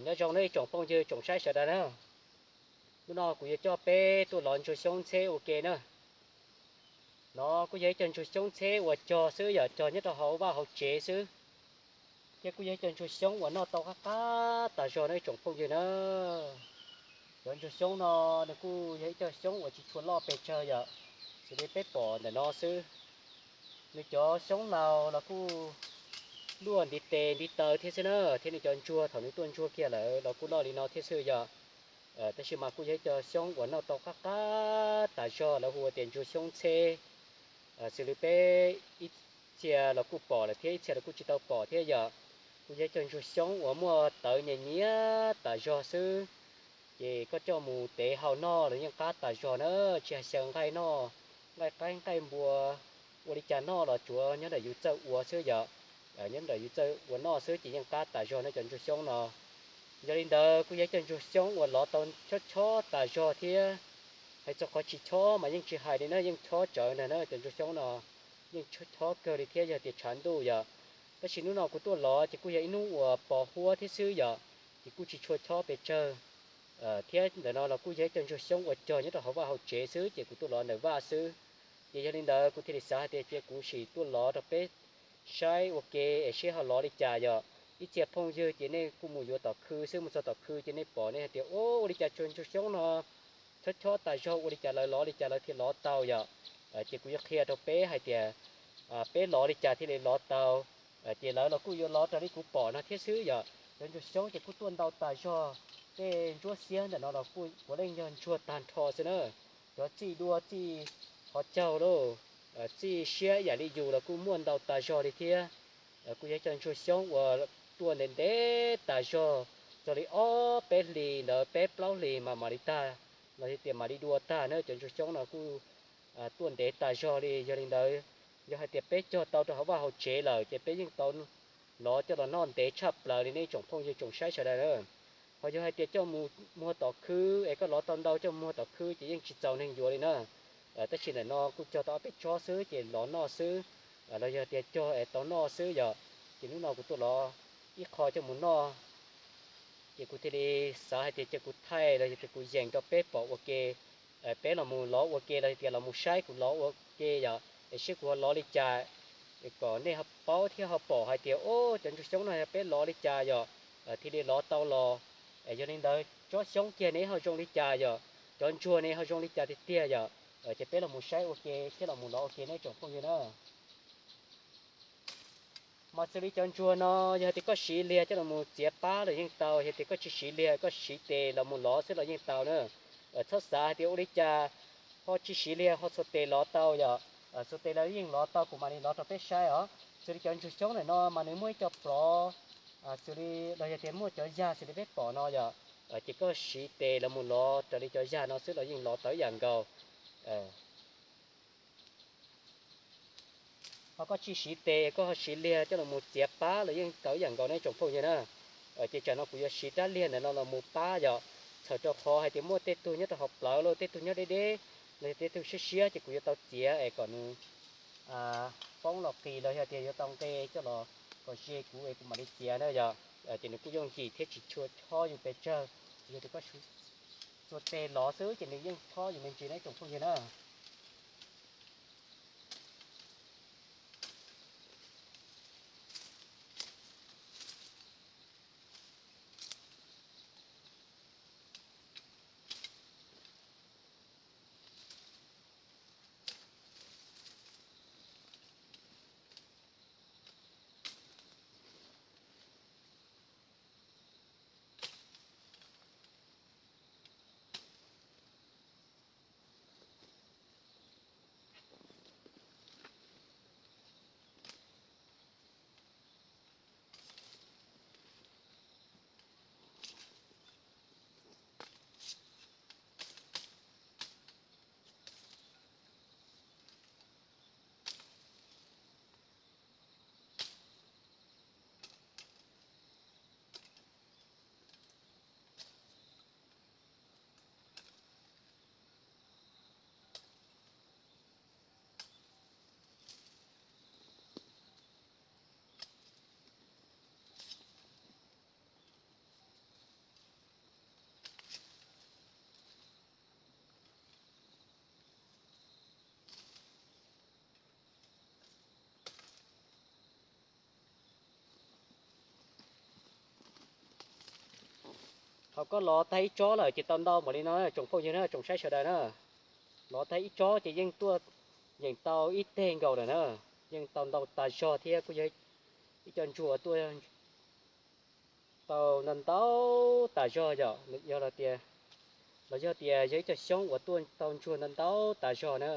Nyob zoo nawb ib tsoom phooj ywg tsoom saib sawv daws na. Hnub no kuv yuav coj peb tuaj lov ntsuag xyoob ntxheb ua ke na. No kuj yog ib co ntsuag xyoob ntxheb uas cog xwb yom, cog nyob rau hauv vaj hauv tsev xwb. Thiab kuj yog ib co ntsuag xyoob uas noj tau qab qab tas zog no ib tsoom phooj ywg na. Cov ntsuag xyoob no nws kuj yog ib co xyoob uas tsis tshua loj pes tsawg yom, xws li peb pom ntawm no xwb. Nws cov xyoob laus los kuj luaj ntiv tes ntiv taw thiab xwb na, thiab nws cov ntsuag thaum nws tuaj ntsuag kiag lawm los kuj loj li no thiab xwb yom. Tab sis mas kuj yog ib co xyoob uas noj tau qab qab tas zog, lawv hu ua tias ntsuag xyoob ntxheb. Xws li peb ib txhia los kuj pom lawm thiab ib txhia los kuj tsis tau pom thiab yom. Kuj yog ib co ntsuag xyoob uas muaj tawv nyias nyias tas zog xwb, ces koj coj mus tev hau noj los yeej qab tas zog na. Tsis hais xyaw nqaij noj, nqaij qaib nqaij npua, ua li cas noj los tsuav nyob ntawm yus txawj ua xwb yom. Nyob ntawm yus txawj ua noj xwb ces yeej qab tas zog na cov ntsuag xyoob no. Yog li ntawd kuj yog ib co ntsuag xyoob uas lov tau chob chob tas zog thiab. Hais txog qhov tsis chob mas yeej tsis hais li na, yeej chob tsawv ntag na cov ntsuag xyoob no. Yeej chob kawg li thiab yog tias tshav ntuj yom. Tab sis hnub no kuv tuaj lov ces kuj yog ib hnub uas pos huab thiab xwb yom, ces kuj tsis tshua chob pes tsawg. Thiab ntawm no los kuj yog ib co ntsuag xyoob uas cog nyob rau hauv vaj hauv tsev xwb ces kuv tuaj lov ntawm vaj xwb. Ces yog li ntawd kuv thiaj li xav hais tias cia kuv sim tuaj lov rau peb saib ua ke es seb ho lov li cas yom. Ib txhia phooj ywg ces nej kuj mus yuav tom khw xwb, mus txog tom khw ces nej pom nej hais tias ua li cas ntsuag xyoob no chob chob tas zog, ua li cas lawv lov li cas lawv thiaj lov tau yom. Ces kuv yuav qhia rau peb hais tias peb lov li cas thiaj li lov tau. Ces lawv los kuj yuav lov raws li kuv pom no thiab xwb yom. Cov ntsuag xyoob ces kuj tuaj ntau tas zog, tej ntsuab xiab ntawm no los kuj puav leej yog ntsuag tag nrho xwb na. Cov txij duaj txij qhov caug lauj, txij siab ib yam li yus los kuj muaj ntau tas zog li thiab. Kuj yog cov ntsuag xyoob uas tuaj ntev ntev tas zog, txog li ob peb hlis ntawd, peb plaub hlis mas mam li tag, los yog tias mam li dua tag na. Cov ntsuag xyoob no kuj tuaj ntev tas zog li. Yog li ntawd, yog hais tias peb cog tau rau hauv vaj hauv tsev lawm ces peb yeej tau lov coj los noj ntev tshaj plaws li nej tsoom phooj ywg tsoom saib sawv daws na. Ho yog hais tias coj mus muag tom khw es koj lov tau ntau coj mus muag tom khw ces yeej tsis txaus neeg yuav li na. Tab sis ntawm no kuj cog tau ob peb tsob xwb ces lov noj xwb, los yog tias cog es tau noj xwb yom. Ces hnub no kuv tuaj lov ib qho coj mus noj, ces kuv thiaj li xav hais tias cia kuv thaij los yog tias kuv yees rau peb pom ua ke, peb los mus lov ua ke los yog tias los mus saib kuv lov ua ke yom, es seb kuv ho lov li cas, kom nej ho paub thiab ho pom hais tias o, cov ntsuag xyoob no yog peb lov li cas yom, thiaj li lov tau los. Yog li ntawd tsob xyoob kiag ne ho zoo li cas yom, cov ntsuag ne ho zoo li cas tiag tiag yom. Ces peb los mus saib ua ke thiab los mus lov ua ke nej tsoom phooj ywg na. Mas xws li cov ntsuag no, yog tias koj siv liag coj los mus txiav pab los yeej tau, yog tias koj tsis siv liag koj siv tes los mus lov xwb los yeej tau na. Txhob xav hais tias ua li cas ho tsis siv liag ho txhua tes lov tau yom. Txhua tes los yeej lov tau, kuv mam li lov rau peb saib os. Xws li cov ntsuag xyoob ntawm no mas nws muaj ib co plov, xws li los yog tias muaj cov yag xws li peb pom no yom, ces koj siv tes los mus lov raws li cov yag no xwb los yeej lov tau ib yam nkaus. Ho koj tsis siv tes, koj ho siv liag coj los mus txiav pab los yeej tau ib yam nkaus nej tsoom phooj ywg na. Ces tsam no kuv yuav siv rab liag ntawm no los mus pab yom, txhawm rau qhov hais tias muaj tej tug nyob rau hauv plawv los tej tug nyob deb deb, los yog tej tug siab siab ces kuv yuav tau txiav es kom nws poob los qis los yog tias yuav tau nqe coj los kom ze kuv es kuv mam li txiav na yom. Ces nws kuj yooj yim thiab tsis tshua chob yus pes tsawg. Yog tias koj txhua tes lov xwb ces nws yeej chob yus me ntsis na tsoom phooj ywg na. Thaum koj lov tag ib tsob lawm ces tau ntau npaum li no na tsoom phooj ywg na tsoom saib sawv daws na. Lov tag ib tsob ces yeej tuaj yeem tau ib teg nkaus lawm na, yeej tau ntau tas zog thiab kuj yog ib co ntsuag tuaj tau ntau ntau tas zog yom, yog los tias, los yog tias yog ib co xyoob uas tuaj tau ntsuag ntau ntau tas zog na.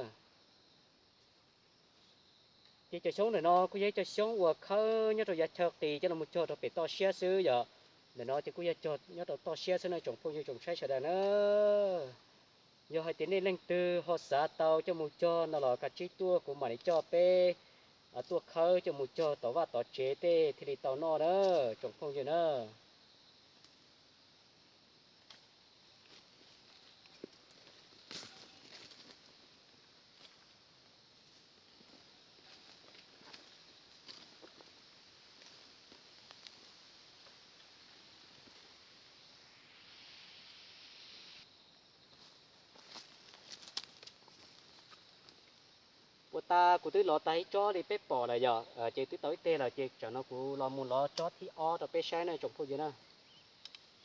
Ces cov xyoob ntawm no kuj yog ib co xyoob uas khawb nyob rau yav chaw qis coj los mus cog rau pem toj siab xwb yom. Ntawm no ces kuj yog cog nyob rau toj siab xwb na tsoom phooj ywg tsoom saib sawv daws na. Yog hais tias nej leej twg ho xav tau coj mus cog no los kav tsij tuaj kuv mam li coj peb tuaj khawb coj mus cog tom vaj tom tsev tej thiaj li tau noj na tsoom phooj ywg na. Puas tas kuv twb lov tag ib tsob li peb pom lawm yom, ces twb tau ib teg lawm ces tsam no kuv los mus lov tsob thib ob rau peb saib na tsoom phooj ywg na.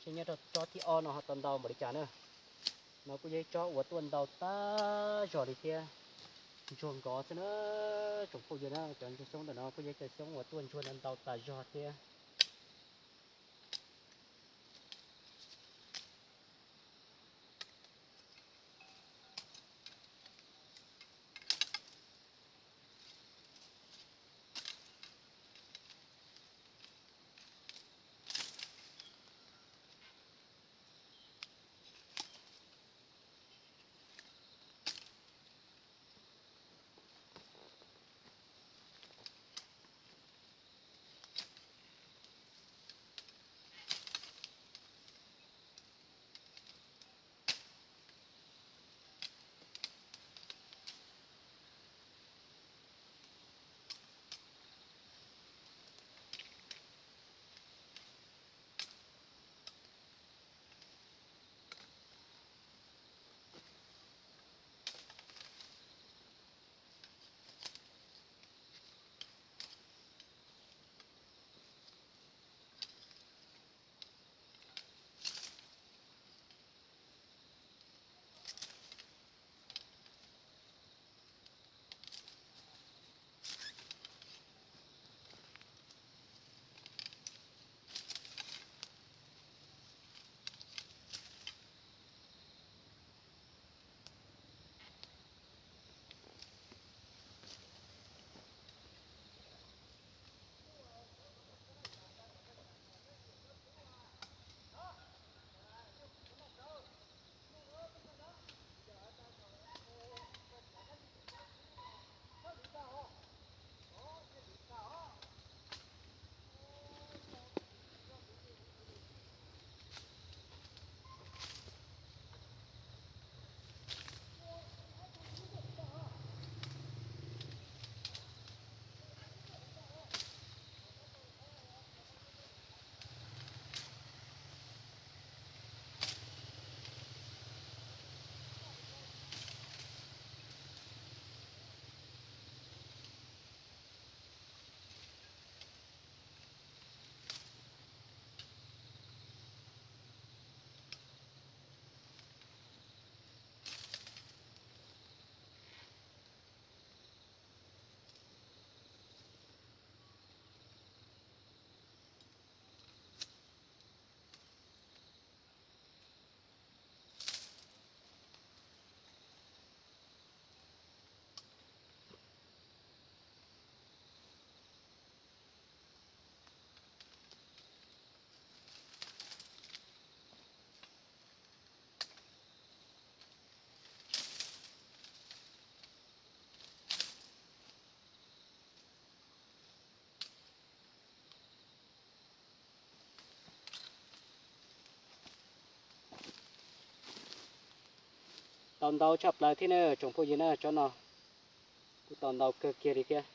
Seb nyob rau tsob thib ob no ho tau ntau npaum li cas na. No kuj yog ib tsob uas tuaj ntau tas zog li thiab, ntsuag nkov xwb na tsoom phooj ywg na. Cov ntsuag xyoob ntawm no kuj yog cov xyoob uas tuaj ntsuag ntau ntau tas zog thiab. Tau ntau tshaj plaws thiab na tsoom phooj ywg na, tsob no kuj tau ntau kawg kiag li thiab.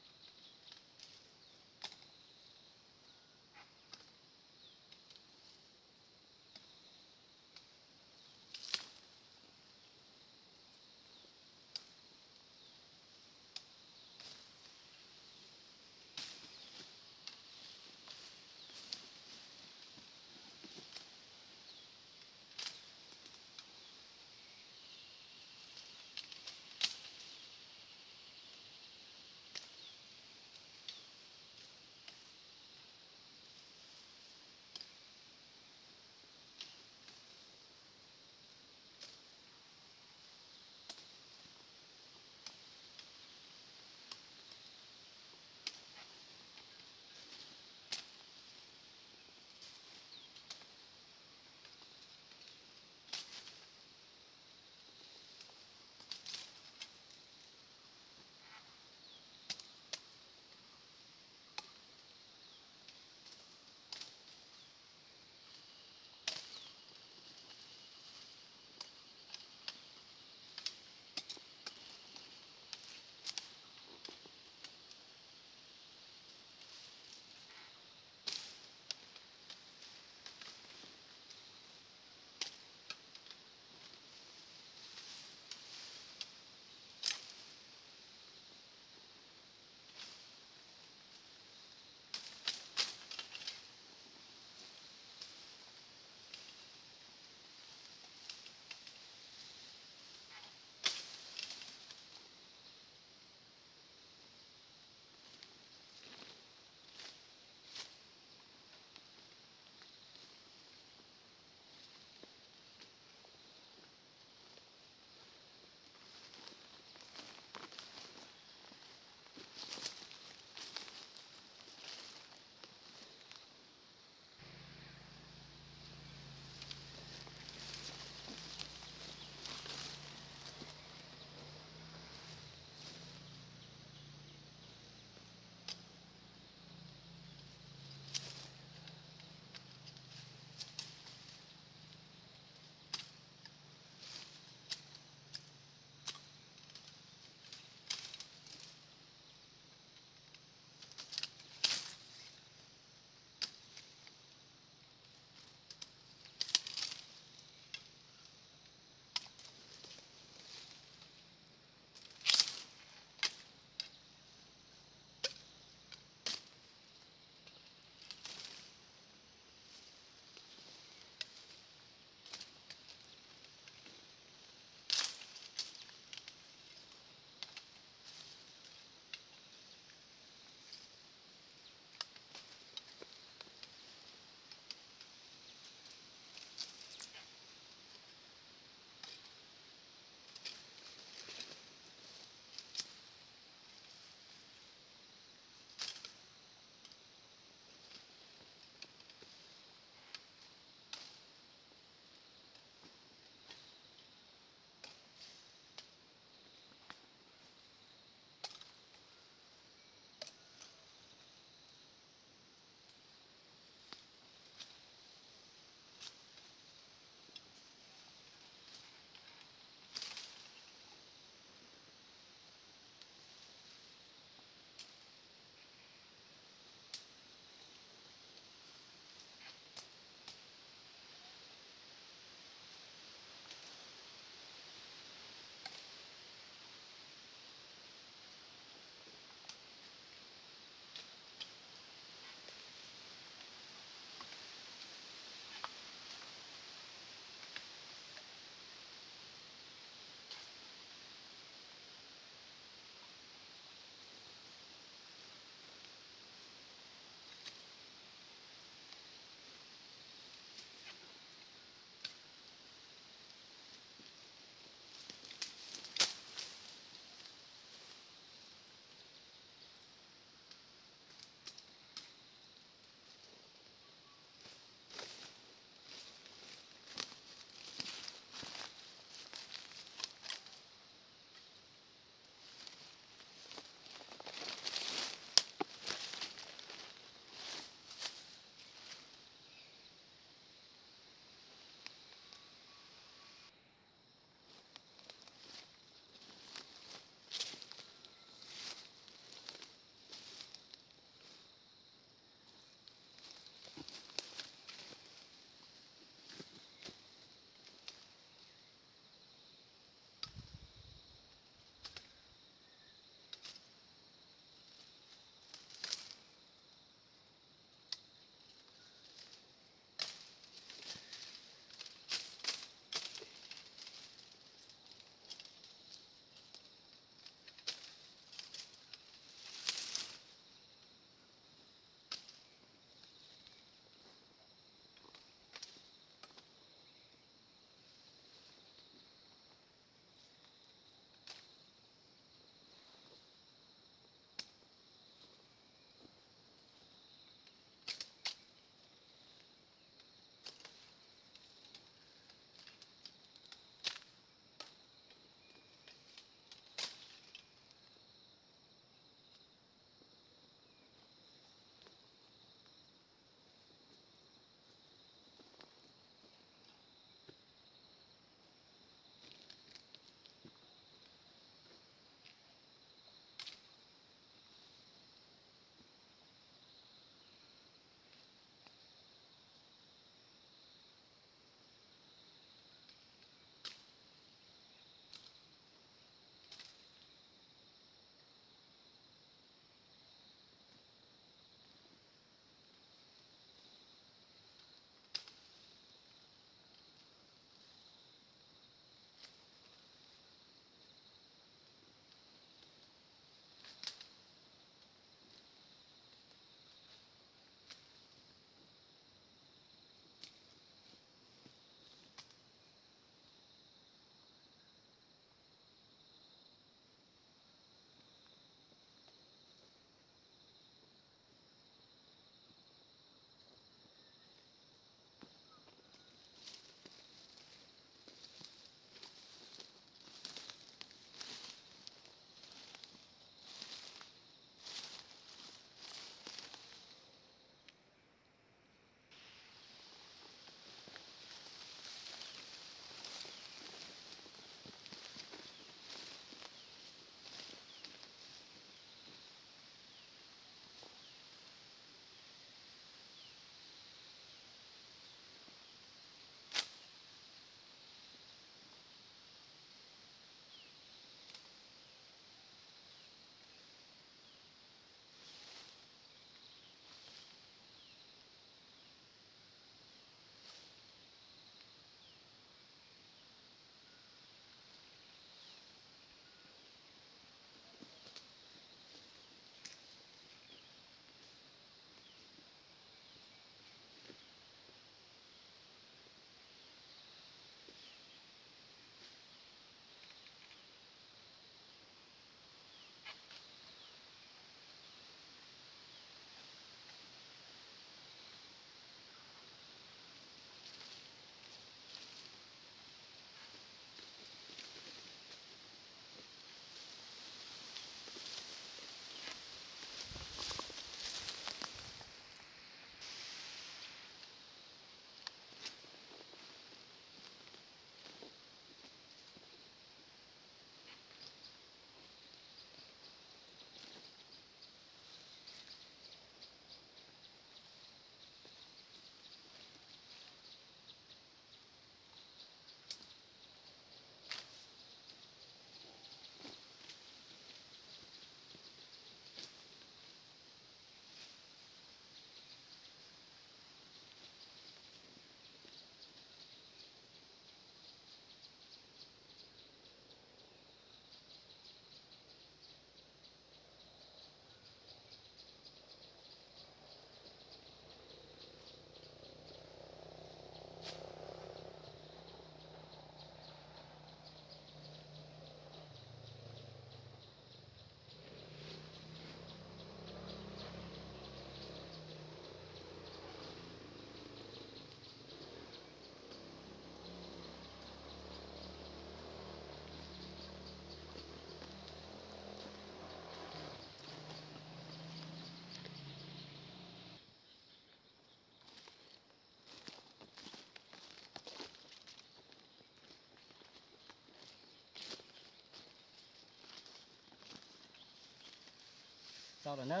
Tau lawm na,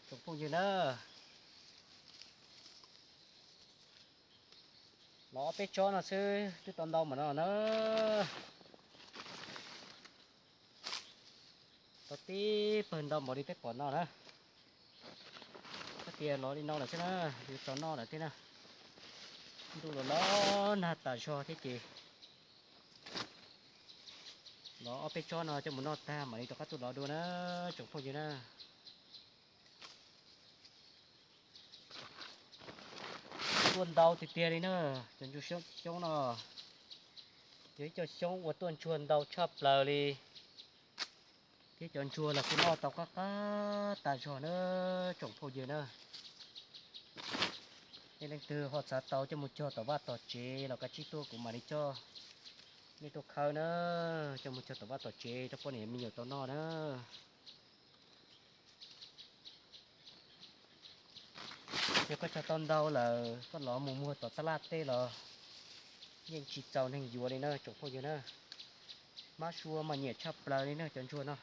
tsoom phooj ywg na. Los ob peb tsob no xwb twb tau ntau npaum no na. Tau tib pawg ntau npaum li peb pom no na. Kab tias los li no lawm xwb na, yuav txog noj lawm thiab na. Ntuj los los nag tas zog thiab ces los ob peb tsob no coj mus noj tag mam li rov qab tuaj los dua na, tsoom phooj ywg na. Tuaj ntau tiag tiag li na, cov ntsuag xyoob no. Yog ib co xyoob uas tuaj ntsuag ntau tshaj plaws li, thiab cov ntsuag los kuj noj tau qab qab tas zog na, tsoom phooj ywg na. Nej leej twg ho xav tau coj mus cog tom vaj tom tsev los kav tsij tuaj kuv mam li coj nej tuaj khawb na, coj mus cog tom vaj tom tsev rau poj niam me nyuam tau noj na. Yog koj cog tau ntau lawm koj los mus muag tom taj laj tej los yeej tsis txaus neeg yuav li na tsoom phooj ywg na. Hmab sua mas nyiam tshaj plaws li na cov ntsuag no.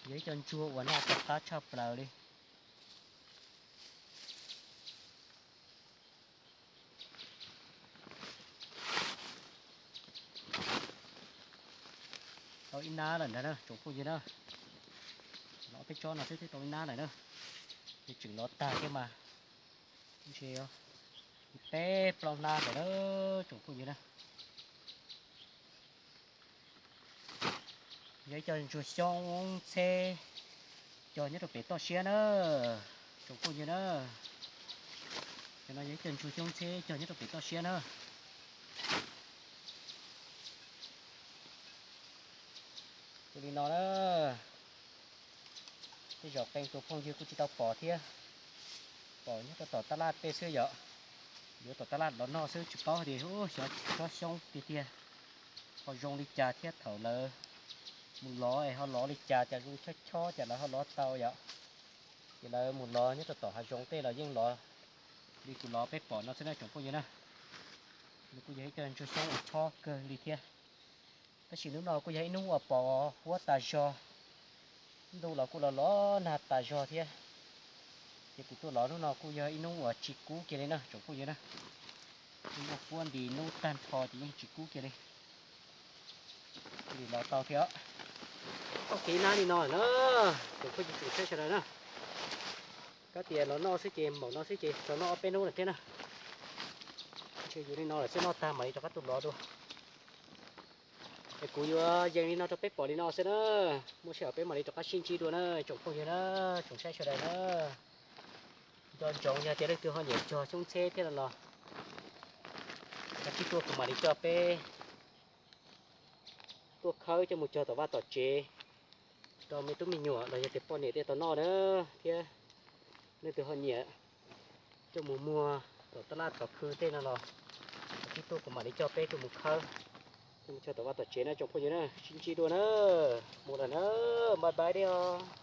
Yog ib co ntsuag uas noj tau qab tshaj plaws li. Tau ib nab lawm ntag na tsoom phooj ywg na. Los peb tsob no xwb twb tau ib nab lawm na. Ces tseem los tag thiab mas. Ntshe peb plaub hnab lawm na tsoom phooj ywg na. Yog ib co ntsuag xyoob txheb cog nyob rau pem toj siab na, tsoom phooj ywg na. Cov no yog ib co ntsuag xyoob txheb cog nyob rau pem toj siab na. Ua li no na, tej zaum qee tus phooj ywg kuj tsis tau pom thiab, pom nyob rau tom taj laj tej xwb yom. Yuav tom taj laj los noj xwb tsis paub tias xyov tsob xyoob tiag tiag ho zoo li cas thiab thaum lawv mus lov es ho lov li cas, cas zoo chob chob cas lawv ho lov tau yom. Ces lawv mus lov nyob rau tom hav zoov tej los yeej lov li kuv lov peb pom no xwb na tsoom phooj ywg na. Nws kuj yog ib co ntsuag xyoob uas chob kawg li thiab. Tab sis hnub no kuj yog ib hnub uas pos huab tas zog, ntuj los kuj los los nag tas zog thiab. Ces kuv tuaj lov hnub no kuj yog ib hnub uas tsis kub kiag li na tsoom phooj ywg na. Hnub no kuab nti hnub tag nrho ces yeej tsis kub kiag li. Li los tau thiab. Tau kev nab li no na, tsoom phooj ywg tsoom saib sawv daws na. Kab tias los noj xwb ces npaum no xwb ces txog noj ob peb hnub lawm thiab na. Ntshe yuav li no lawm xwb, noj tag mam li rov qab tuaj lov dua. Es kuv yuav yees li no rau peb pom li no xwb na. Muaj sij hawm peb mam li rov qab sib ntsib dua na tsoom phooj ywg na, tsoom saib sawv daws na. Nco ntsoov yog tias leej twg ho nyiam cog xyoob txheb thiab no los kav tsij tuaj kuv mam li coj peb tuaj khawb coj mus cog tom vaj tom tsev rau me tub me nyuam los yog tias poj niam tej tau noj na, thiab leej twg ho nyiam coj mus muag tom taj laj tom khw tej no los kav tsij tuaj kuv mam li coj peb coj mus khawb, coj mus cog tom vaj tom tsev na tsoom phooj ywg na. Sib ntsib dua na, mus lawm na, bye bye dej os.